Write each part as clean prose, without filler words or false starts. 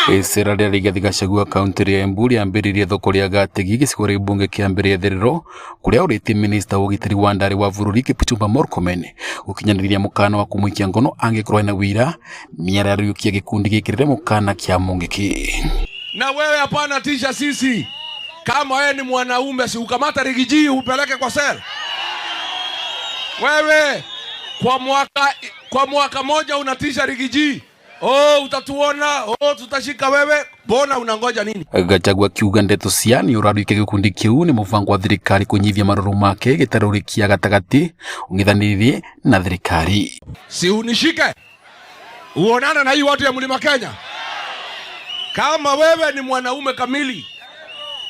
Icera rĩa Rigathi Gachagua kaunti rĩa Embu rĩambĩrĩirie thoko rĩa Gategi gĩcigo rĩa mbunge kĩa mbere ithirĩro kũrĩa ũrĩtie minista wa ũgitĩri wa ndarĩ wa bũrũri Kipchumba Murkomen gũkinyanĩria mũkana wa kũmũikia ngono angĩkorwo ena wĩira nĩarariũkia gĩkundi gĩkĩrĩre mũkana kĩa Mungiki. Na wewe hapana tisha sisi. Kama wewe ni mwanaume, si ukamata Riggy G upeleke kwa cell. Wewe kwa mwaka moja unatisha Riggy G. Oh, utatuona, oh, tutashika wewe. Mbona unangoja nini? Gachagua akiuga ndeto cia nĩ ũrariũkia gĩkundi kĩu nĩ mũbango wa thirikari kũnyihia marũrũ make gĩtarũ kĩa gatagatĩ ũng'ethanĩire na thirikari. Si unishike uonane na hii watu ya Mlima Kenya. Kama wewe ni mwanaume kamili,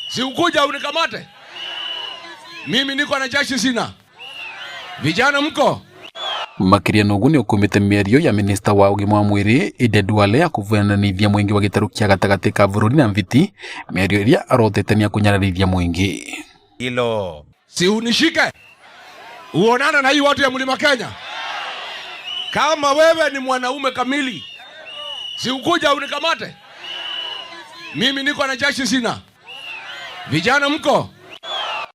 si ukuja unikamate. Mimi niko na jeshi, sina vijana, mko Makĩria na ũguo nĩ ũkumĩte mĩario ya minista wa ũgima wa mwĩrĩ Aden Duale ya kũvuananithia mũingĩ wa gĩtarũ kĩa gatagatĩ ka bũrũri na Mviti, mĩario ĩrĩa arotete nĩ akũnyararithia mũingĩ. Hilo. Si unishike uonane na hii watu ya Mlima Kenya. Kama wewe ni mwanaume kamili, si ukuja unikamate. Mimi niko na jeshi, sina vijana, mko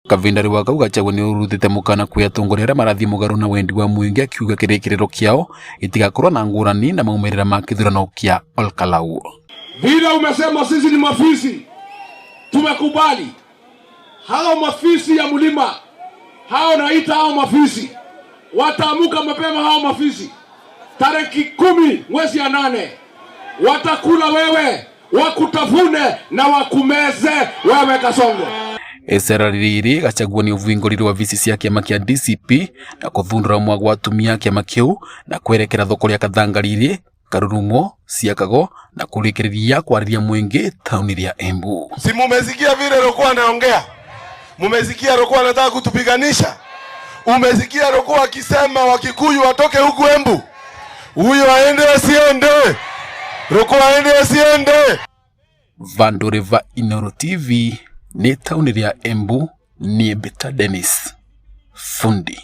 Kavinda wa kau Gachagua nĩ ũrutĩte mũkana kwĩ atongoria arĩa marathiĩ mũgarũ na wendi wa mũingĩ, akiuga kĩrĩkĩrĩro kĩao gĩtigakorwo na ngũrani na maumĩrĩra ma kĩthurano kĩa Olkalau. Vile umesema sisi ni mafisi, tumekubali. Hao mafisi ya mlima, hao naita hao mafisi, wataamuka mapema. Hao mafisi tariki 10 mwezi ya 8 watakula wewe, wakutafune na wakumeze wewe, Kasongo. Icera rĩrĩ Gachagua nĩ ũvingũrire wabici cia kĩama kĩa DCP na kũthundũra mwago wa atumia a kĩama kĩu na kwerekera thoko rĩa Kathangariri, Karurumo, Siakago na kũrĩkĩrĩria kwarĩria mũingĩ taũni rĩa Embu. Si mumesikia vile Roko anaongea? Mumesikia Roko anataka kutupiganisha? Umesikia Roko akisema Wakikuyu watoke huku Embu? Huyo aende asiende? Roko aende asiende? Vandũ va Inooro TV nĩ taũni rĩa Embu, niĩ Mbita Dennis Fundi.